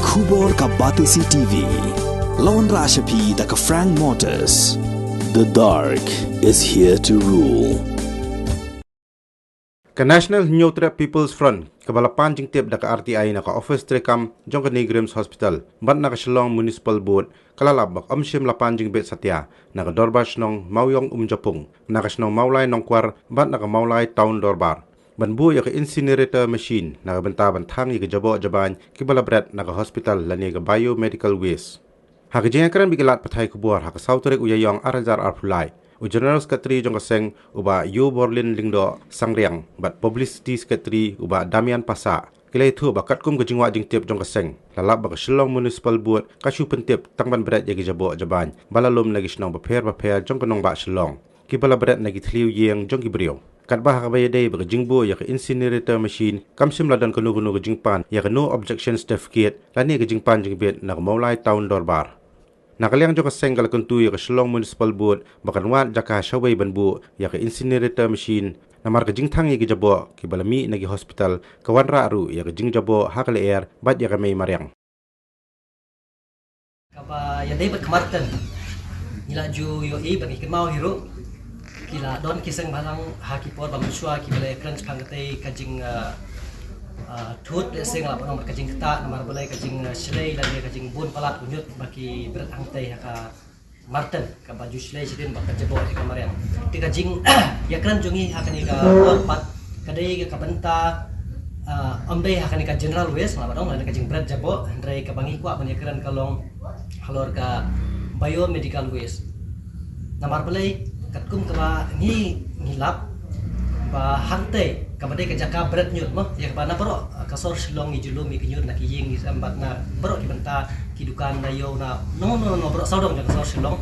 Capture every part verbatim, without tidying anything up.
Khubor ka Batesi T V. Lawan Rashapi da ka Frank Motors. The dark is here to rule. Ka National Hynñiewtrep People's Front, kaba la pan jingtip da ka R T I na ka office treikam jong ka NEIGRIHMS Hospital bad na ka Shillong Municipal Board, ka la lap ba ka ym shym la pan jingbit satia na ka Dorbar Shnong Mawïong Umjapung, na ka shnong Mawlai Nongkwar bad na ka Mawlai Town Dorbar ban buh ïa ka incinerator machine na ka bynta ban thang ïa ki jaboh jabain kiba la bret na ka hospital lane ka biomedical waste. Ha ka jingïakren bad ki lad pathai khubor ha ka saw tarik u Ïaïong ar hajar arphew lai, u General Secretary jong ka seng, u Bah Ïewborlin Lyngdoh Sangriang bad Publicity Secretary, u Bah Damian Passah, ki la ïathuh ba katkum ka jingwad jingtip jong ka seng, la lap ba ka Shillong Municipal Board ka shu pyntip tang ban bret ïa ki jaboh jabain ba la lum na ki shnong bapher bapher jong ka nongbah Shillong, kiba la bret na ki thliew ïing jong ki briew. Katba ha kaba ïadei bad ka jingbuh ïa ka incinerator machine, kam shym la don kano kano ka jingpan ïa ka no objection certificate lane ka jingpan jingbit na ka Mawlai Town Dorbar. Na ka liang jong ka seng, ka la kyntu ïa ka Shillong Municipal Board ba kan wad jaka shawei ban buh ïa ka incinerator machine, namar ka jingthang ïa ki jaboh kiba la mih na ki hospital ka wanrah ruh ïa ka jingjaboh ha ka lyer bad ïa ka mei mariang. Kaba ïadei bad ka Marten, ngi la ju ïohi bad ngi kynmaw hi ruh, ki la don ki seng bhalang ha ki por ba mynshuwa kiba la ïakren shaphang katei ka jing, ah, ah, thut, lehse nga lah ban ong bad ka jingktah, namar balei ka jing, ah, shlei lane ka jingbun palat u ñiut ba ki bret hangtei ha ka Marten, kaba ju shlei shadien bad ka jaboh ïa ka mariang. Te ka jingïakren jong ngi ha kane ka por pat ka dei ka bynta, ah, ym dei ha kane ka general waste, nga lah ban ong, lane ka jingbret jaboh, hynrei kaba ngi kwah ban ïakren ka long halor ka biomedical waste. Namar balei, katkum kaba ngi, ngi lap ba hangtei kaba dei ka jaka bret ñiut mo, ïa kaba na baroh ka sor Shillong ngi ju lum ïa ki ñiut na ki ïing ngi sem bad na baroh ki bynta, ki dukan na ïew na, no, no, no, baroh sawdong jong ka sor Shillong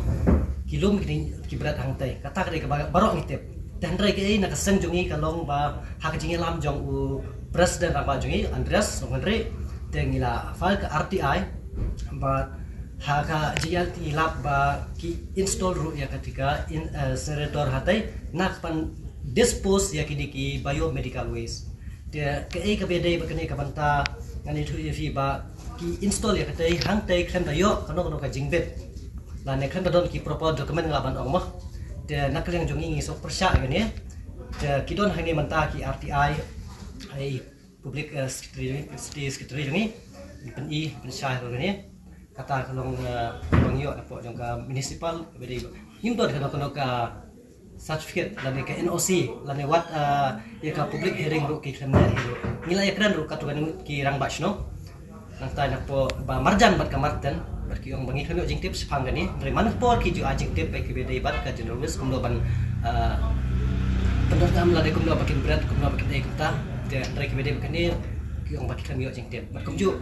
ki lum ki, ki bret hangtei. Kata ka dei kaba baroh ngi tip. Te hynrei kaei na ka seng jong ngi ka long ba ha ka jingïalam jong u President rangbah jong ngi, Andreas Nonghynrih, te ngi la file ka R T I, bad ha ka jingïalam te ngi lap ba ki install ruh ïa kata ka in-, eh, incinerator hatei, na ka ban dispose ïa kine ki biomedical waste. Te kaei kaba ïadei bad kane ka bynta, ngan ïathuh ïa phi ba ki install ïa katei hangtei khlem da ïoh kano kano ka jingbit, lane khlem da don ki proper document, nga lah ban ong mo. Te na ka liang jong ngi ngi sngewpyrshah ïa kane. Te ki don hangne mynta ki R T I, ai, Public, eh, Secretary, City Secretary jong ngi, pyn-i, pynshai ruh ïa kane. Kata ka long, eh, ka long ïoh na pdeng jong ka municipal, kaba dei, ngim don kano kano ka certificate lane ka N O C lane wat, eh, ïa ka public hearing ruh ki khlem leh hi ruh. Ngi la ïakren ruh katto katne ngut ki rangbah shnong. Nangta na ka por ba marjan bad ka Marten, bad ki ong ba ngi khlem ïoh jingtip shaphang kane. Hynrei man ka por ki ju ai jingtip ba ki ba dei bad ka general waste, kumno ban, eh, pyndonkam lane kumno ba kin bret, kumno ba kin dei kumta. Te hynrei ki ba dei bad kane, ki ong ba ki khlem ïoh jingtip. Bad kumjuh,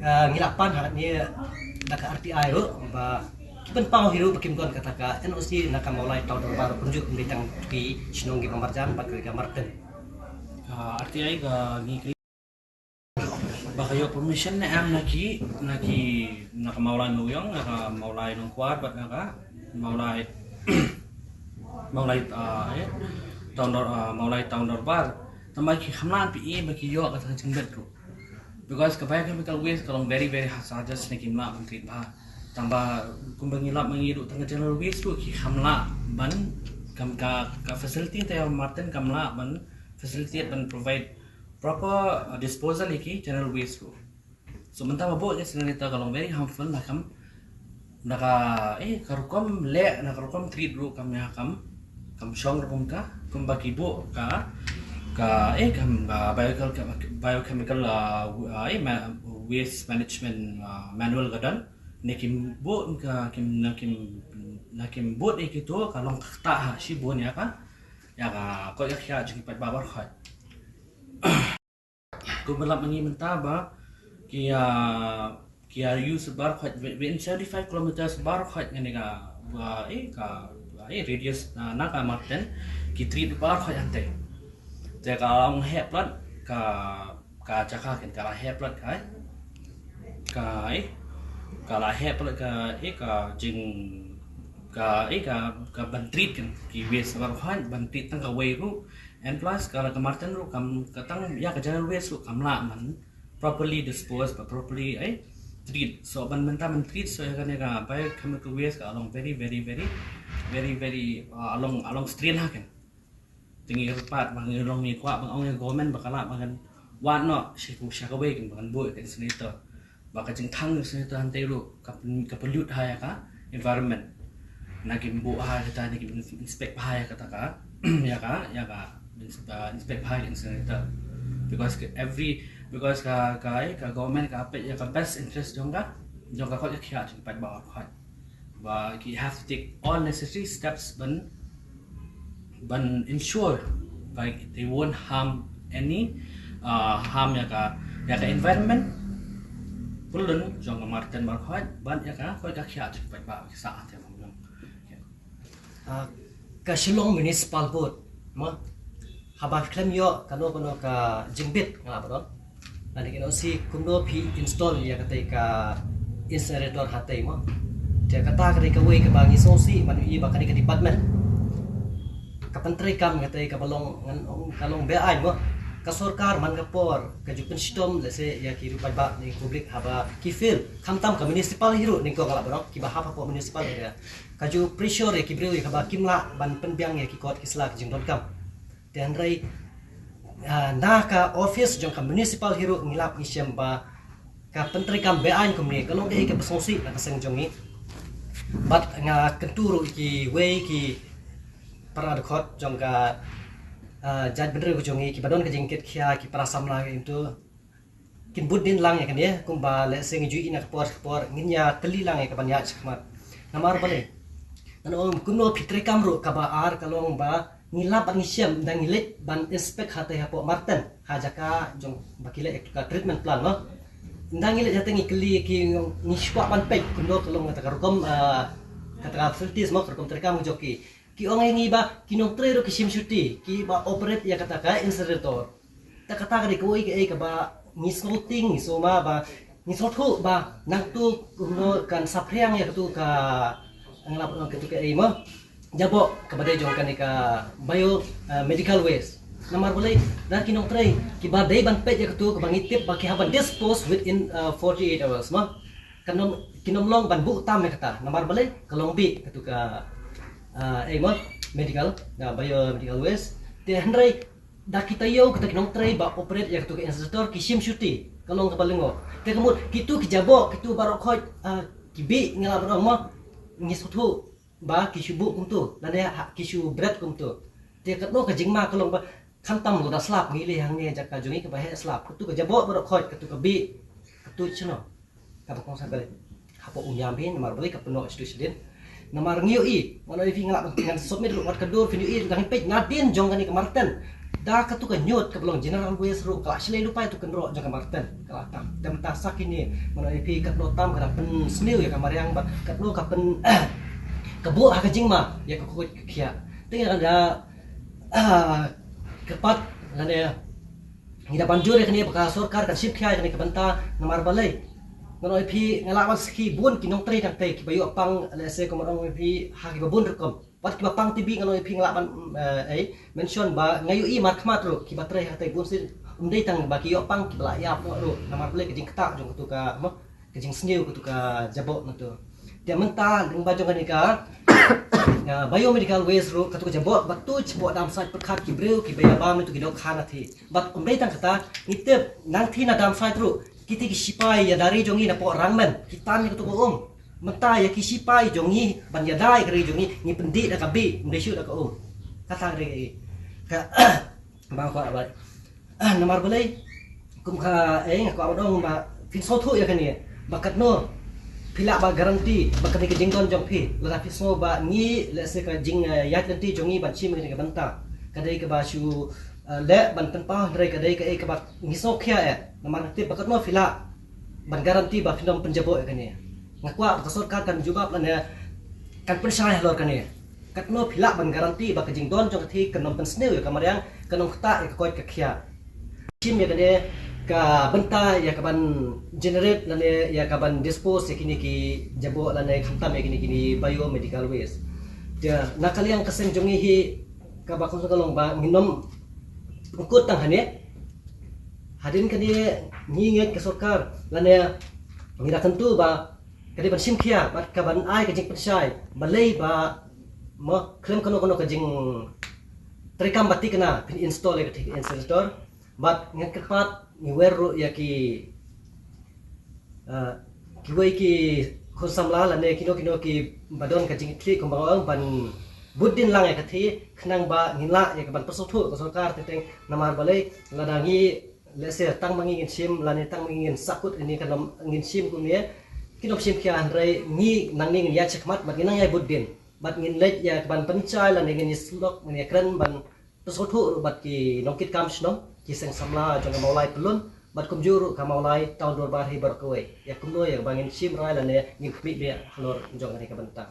eh, ngi la pan hangne da ka R T I ruh ba ki pynpaw hi ruh ba kim don kata ka N O C na ka Mawlai Town Dorbar, kumjuh ym dei tang ki shnong kiba marjan bad ka Marten. Ah, R T I ka ngi kren ba ka ïoh permission ne em na ki, na ki, na ka Mawlai Mawïong, na ka Mawlai Nongkwar bad na ka Mawlai, Mawlai, ah, eh, Town Dor-, ah, Mawlai Town Dorbar. Tangba ki kham lah ban pyn-i ba ki ïoh kata ka jingbit ruh. Because ka biochemical waste ka long very, very hazardous ne kim lah ban treat bha. Tangba kumba ngi lap ma ngi ruh tang ka general waste ruh ki kham lah ban, kam ka, ka facility te ïa Marten kam lah ban facilitate ban provide proper, uh, disposal ïa ki general waste ruh. So mynta ba buh ïa ka incinerator ka long very harmful, na kam, na ka, eh, ka rukom leh, na ka rukom treat ruh kam ïa kam, kam shong rukom ka, kumba ki buh ka, ka, eh, kam, uh, biochemical, biochemical, uh, w-, uh, eh, ma-, waste management, uh, manual ka don. Ne kim buh ka, kim, na kim, na kim buh ïa kito ka long kata ha shibun ïa ka, ïa ka koit ka khiah jong ki paidbah baroh. Kumba lap ma ngi mynta ba ki, ah, ki ïa use baroh, within seventy-five kilometers baroh ngan ïa ka, ba, eh, ka, eh, radius, ah, na ka Marten ki treat baroh hangtei. Te ka long heh palat ka, ka jaka kan ka la heh palat ka, eh, ka, eh, ka la heh palat ka, eh, ka jing, ka, eh, ka, ka ban treat kan ki waste baroh ban treat tang kawei ruh. And plus ka, ka Marten ruh kam, ka tang ïa ka general waste ruh kam lah ban properly dispose, ba properly, eh, treat. So ban mynta ban treat, so ïa kane ka biochemical waste ka long very very very very very, uh, long long strain ha ken. Te ngi kyrpad ba ngi long ngi kwah ba ong ïa government ba ka lah ba kan wad noh sha ka, sha kawei kan ba kan buh ïa ka incinerator. Ba ka jingthang incinerator hangtei ruh ka pyn-, ka pollute ha ïa ka environment. Na ki buh ha kita, na ki inspect ha ïa kata ka, ïa ka, ïa ka, uh, inspect ha ïa ka incinerator. Because ka every, because ka, ka, eh, ka government ka peit ïa ka best interest jong ka, jong ka khot ka khiah jong ka paidbah khot. Ba ki have to take all necessary steps ban, ban ensure, like, they won't harm any, uh, harm ïa ka, ïa ka environment. Pynlong jong ka Marten Markhot ban ïa ka khot ka khiah jong ka paidbah ki sah ha te. Ah, ka Shillong Municipal Board, mo? Haba khlem ïoh kano kano ka jingbit, nga lah ban ong. Lane ki N O C kumno phi install ïa katei ka incinerator hatei, mo? Te kata ka dei kawei kaba ngi sngewsih ban ïohi ba kane ka department ka pyntreikam katei kaba long, ngan ong ka long beaiñ, mo? Ka sorkar man ka por ka ju pynshitom lehse ïa ki riew paidbah ne public haba ki feel, khamtam ka municipal hi ruh nyngkong, nga lah ban ong, kiba hap hapoh municipal area. Ka ju pressure ïa ki briew ïa kaba kim lah ban pynbiang ïa ki kot ki sla ki jingdonkam. Te hynrei, ah, na ka office jong ka municipal hi ruh ngi lap ngi shem ba ka pyntreikam beaiñ kumne ka long kaei kaba sngewsih na ka seng jong ngi. Bad nga kyntu ruh ïa kiwei ki para dkhot jong ka, ah, jaitbynriew ka jong ngi kiba don ka jingkit khia, ki para samla ïa ngi tu. Kin bud dien lang ïa kane, kumba lehse ngi ju ïohi na ka por ka por, ngin ïa kylli lang ïa ka ban ïaid shakhmat. Namar balei? Ngan ong kumno phi treikam ruh kaba ar ka long ba ngi lap bad ngi shem, ynda ngi leit ban inspect hatei hapoh Marten, ha jaka jong ba ki leh ïa ka treatment plant, mo? Ynda ngi leit hatei ngi kylli ki, ngi shu kwah ban peit kumno ka long kata ka rukom, ah, kata ka facilities, mo, ka rukom treikam jong ki. Ki ong ïa ngi ba ki nongtrei ruh ki shim shuti kiba operate ïa kata ka incinerator. Ta kata ka dei kawei kaei kaba ngi sngewtieng, ngi sngewma ba ngi sngewthuh ba nangtu kumno kan saphriang ïa katu ka, nga lah ban ong, katu kaei, mo, jaboh kaba dei jong kane ka bio, eh, medical waste. Namar balei? Lada ki nongtrei kiba dei ban peit ïa katu kaba ngi tip ba ki hap ban dispose within, eh, forty-eight hours, mo. Kan ym, kin ym long ban buh tam ïa kata. Namar balei? Ka long bih katu ka, ah, eh, mo, medical, ah, biomedical waste. Te hynrei da ki taïew kata ki nongtrei ba operate ïa katu ka incinerator ki shim shuti, ka long kaba lyngngoh. Te ka mut kitu ki jaboh, kitu baroh khoit, ah, ki bih, nga lah ban ong, mo, ngi sngewthuh ba ki shu buh kumtu, lane ha, ki shu bret kumtu. Te katno ka jingma ka long ba khamtam lada slap ngi leit hangne jaka jong ngi kaba heh slap, katu ka jaboh baroh khoit, katu ka bih, katu shano kaba kongsan ka leit hapoh Umiam hi, namar balei ka pynnoh shatu shadien. Namar ngi ïohi, ngan ïohi phi, nga lah ban, ngan submit ruh wat ka dur, phin ïohi, dang peit nadien jong kane ka Marten. Da katu ka ñiut kaba long general waste ruh ka la shlei lypa ïa tu kynroh jong ka Marten, ka la tam. Te mynta sa kine, ngan ïohi phi, katno tam ka dang pynsniew ïa ka mariang bad katno ka pyn, ka buh ha ka jingma ïa ka khuid ka khiah. Te ngi dang da, ah, kyrpad lane ngi da ban jur ïa kane ba ka sorkar kan shim khia ïa kane ka bynta, namar balei? Ngan ong ïa phi, nga lah ban sakhi bun ki nongtrei tang tei kiba ïoh pang, lehse kumba ong ïa phi, ha kiba bun rukom. Wat kiba pang tibit, ngan ong ïa phi, nga lah ban, eh, eh, mention ba nga ïohi markhmat ruh kiba trei ha tei bun sien, ym dei tang ba ki ïoh pang, kiba la ïap noh ruh namar balei? Ka jingktah jong katu ka, mo, ka jingsniew katu ka jaboh nangtu. Te mynta lyngba jong kane ka, ah, biomedical waste ruh, katu ka jaboh ba tu shapoh dump site pyrkhat ki briew kiba ïa bam nangtu ki dohkha na thie. Bad ym dei tang kata, ngi tip nangthie na dump site ruh kiti ki shipai ïa dari jong ngi napoh Rangmen ki tan ïa katu ka um. Mynta ïa ki shipai jong ngi ban ïada ïa ka ri jong ngi, ngi pyndih da ka bih, ym dei shuh da ka um. Kata ka dei ka, ba kwah ba, ah, namar balei? Kum ka, eh, nga kwah ban ong ba phin sngewthuh ïa kane, ba katno phi lah ba guarantee ba kane ka jingdon jong phi, lada phi sngew ba ngi, lehse ka jing, eh, ïaid lynti jong ngi ban shim ïa kane ka bynta ka dei kaba shu, eh, leh ban pynpaw, hynrei ka dei kaei kaba ngi sngewkhia eh. Namar nga tip ba katno phi lah ban guarantee ba phin ym pynjaboh ïa kane. Nga kwah ba ka sorkar kan jubab lane kan pynshai halor kane. Katno phi lah ban guarantee ba ka jingdon jong ka thie kan ym pynsniew ïa ka mariang, kan ym ktah ïa ka koit ka khiah. Shim ïa kane ka bynta ïa ka ban generate lane ïa ka ban dispose ïa kine ki jaboh lane khamtam ïa kine, kine biomedical waste. Te na ka liang ka seng jong ngi hi, kaba kongsan ka long ba ngin ym pynkut tang hangne. Hadien kane ngi ngeit ka sorkar lane ngi da kyntu ba ka dei ban shim khia bad ka ban ai ka jingpynshai balei ba mo khlem kano kano ka jingtreikam ba thikna phin install ïa ka thik incinerator. Bad nga kyrpad ngi wer ruh ïa ki, ah, kiwei ki khun samla lane kino kino ki ba don ka jingkitkhlieh kumba nga ong ban bud dien lang ïa ka thik khnang ba ngin lah ïa ka ban pynsngewthuh ka sorkar teng teng. Namar balei lada ngi lehse tang ma ngi ngin shim lane tang ma ngi ngin sahkut ïa kane ka nam ngin shim kumne. Kin ym shim khia hynrei ngi nangne ngin ïaid shakhmat bad ngin nang ïai bud dien bad ngin leit ïa ka ban pynshai lane ngin ïasyllok ngin ïakren ban pynsngewthuh ruh bad ki nongkitkam shnong, ki seng samla jong ka Mawlai Pyllun bad kumjuh ruh ka Mawlai Town Dorbar hi baroh kawei. Ïa kumno ïa ba ngin shim rai lane ngin khmih biang halor jong kane ka bynta.